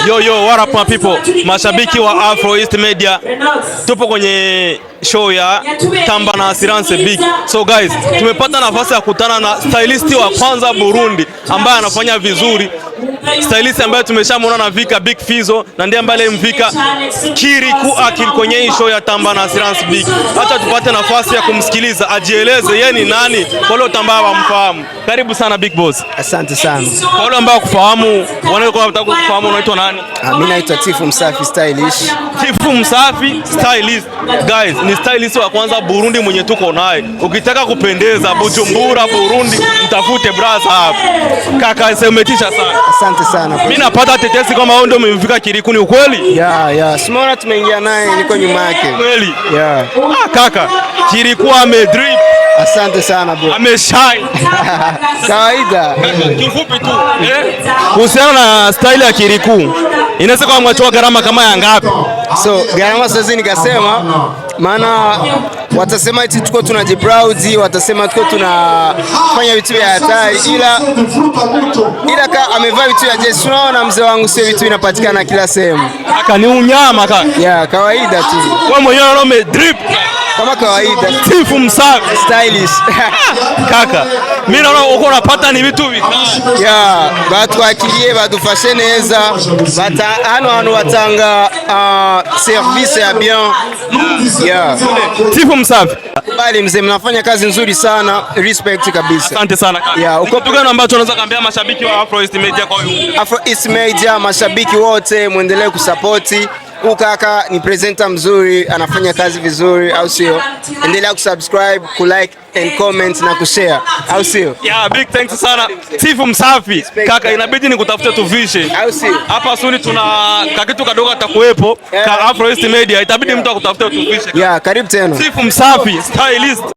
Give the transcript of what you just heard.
Yo yo, what up my people, mashabiki wa Afro East Media, tupo kwenye show ya Tamba na Assurance Big. So guys, tumepata nafasi ya kukutana na stylist wa kwanza Burundi ambaye anafanya vizuri, stylist ambaye tumeshamwona na Vika Big Fizzo na ndiye ambaye alimvika Kirikou Akili kwenye hii show ya Tamba na Assurance Big. Acha tupate nafasi ya kumsikiliza ajieleze yeye ni nani kwa wale ambao wamfahamu. Karibu sana, Big Boss. Asante sana. Kwa wale ambao kufahamu, wale wanataka kufahamu, unaitwa nani? Mimi naitwa Tifu Msafi Stylish. Tifu Msafi Stylist. Guys, ni stylist wa kwanza Burundi mwenye tuko naye. Ukitaka kupendeza Bujumbura, Burundi, mtafute brother hapa. Kaka, umetisha sana. Asante sana. Mimi napata tetesi kama wewe ndio umemvika Kirikou, ni ukweli? Yeah. Si umeona tumeingia naye, niko nyuma yake. Kweli? Yeah. Ah, kaka, Kirikou amedrip. Asante sana, bro. Ameshine. Kawaida. Kifupi tu, eh? Kuhusiana na style ya Kirikou, inaweza kuwa mwachoa gharama kama ya ngapi? So gharama sasa nikasema, maana watasema eti tuko tunajiproud, watasema tuko tunafanya vitu vya hatari, ila ka amevaa vitu vya jeshi. Unaona mzee wangu, sio vitu vinapatikana kila sehemu. Kaka, ni unyama kaka. Yeah, kawaida tu. Wewe mwenyewe unaona umedrip. Kama kawaida. Tifu Msafi. Stylish. Kaka, mimi naona uko unapata ni vitu vikali. Yeah, batwakiriye, badufashe neza. Hano hantu batanga service ya bien. Yeah. Tifu Msafi. Bali mzee, mnafanya kazi nzuri sana, respect kabisa. Asante sana kaka. Yeah, Uko kitu gani ambacho unaweza kaambia mashabiki wa Afro East Media kwa hiyo? Afro East Media, mashabiki wote muendelee kusapoti. Huyu kaka ni presenter mzuri, anafanya kazi vizuri, au sio? Endelea kusubscribe, kulike and comment na kushare, au sio? Yeah, big thanks sana. Tifu Msafi. Kaka, inabidi nikutafute tuvishe. Au sio? Hapa soon tuna kakitu kadogo atakuwepo ka Afro East Media, itabidi mtu akutafute tuvishe. Yeah, karibu tena. Tifu Msafi, stylist.